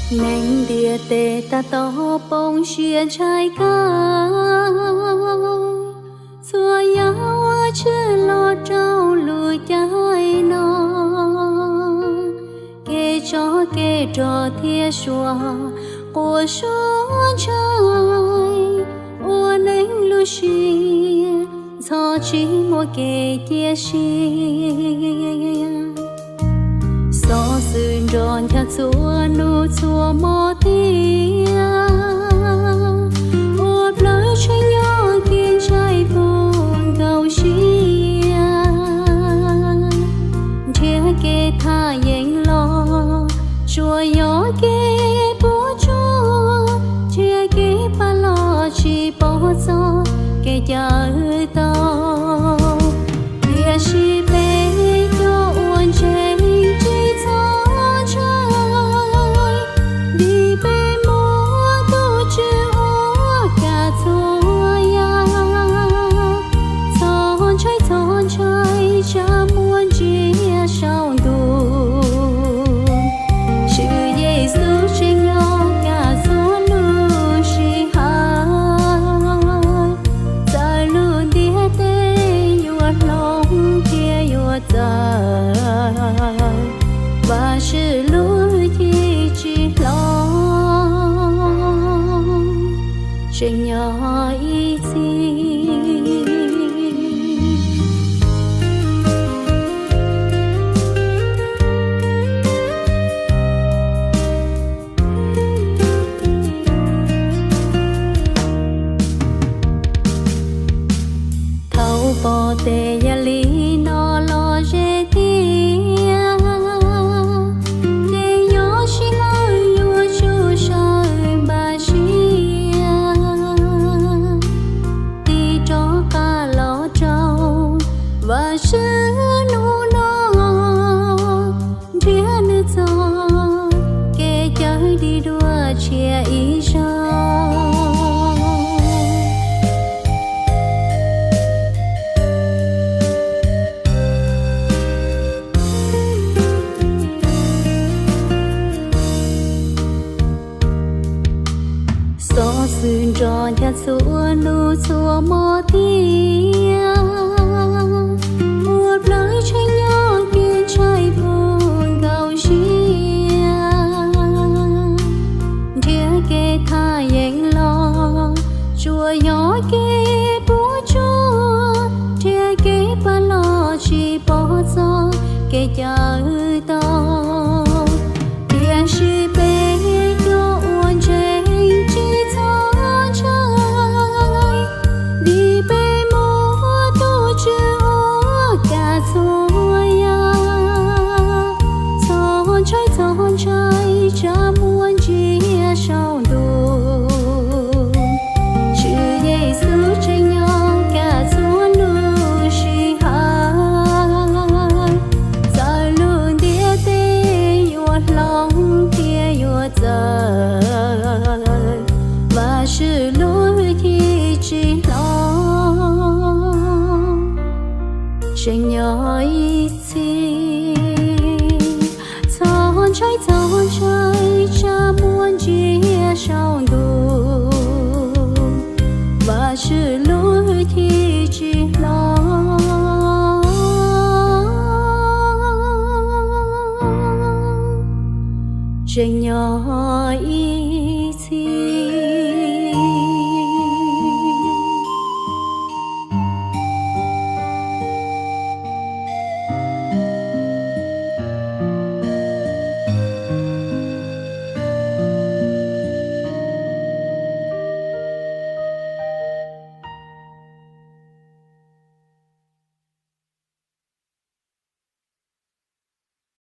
Neeg ntiaj teb tab tom poob siab ntshai kawg, txhua yam ua tshwm los rau lub caij no. Kev tsov kev rog thiab suab quas suab ntshai, ua neeg lub siab ntxhov tsis muaj kev cia siab. Xov xwm nrov ncha txhua hnub txhua hmo tiag, ua plaub tsheb nyob kev ntshai puv nkaus siab. Nrhiav kev tham yeej los tsuas yog kev puas tsuaj, nrhiav kev pab los tsis pom txog kev caw tau. Tiam sis peb cov uas ntseeg tsis txhob ntshai, vim peb muaj tus Tswv ua kam txhua yam. Txhob ntshai, txhob ntshai, tsam muaj ntsia saum ntuj. Tswv Yexus tseem nyob kaj txhua lub sij hawm, txawm lub ntiaj teb yuav hloov thiab yuav txawv, Vajtswv lub hwj chim tsis hloov, tseem nyob ib txhis. Thaum pom tej yam li no los ze tiag, ces yog sij hawm yuav tsum sawv npaj siab, tig rov qab los rau Vajtswv hnub no, nrhiav nws txoj kev cawm dim dua tshiab ib zaug. Xov xwm nrov ncha txhua hnub txhua hmo tiag, ua plaub tsheb nyob kev ntshai puv nkaus siab. Nrhiav kev tham yeej los tsuas yog kev puas tsuaj, nrhiav kev pab los tsis pom txog kev caw tau. Tiam sis peb cov uas ntseeg tsis txhob ntshai, vim peb muaj tus Tswv ua kam txhua yam. Txhob ntshai, txhob ntshai, tsam muaj ntsia saum ntuj. Tswv Yexus tseem nyob kaj txhua lub sij hawm, txawm lub ntiaj teb yuav hloov thiab yuav txawv, Vajtswv lub hwj chim tsis hloov, tseem nyob ib txhis. Txhob ntshai, txhob ntshai, tsam muaj ntsia saum ntuj. Vajtswv lub hwj chim tsis hloov, tseem nyob ib txhis.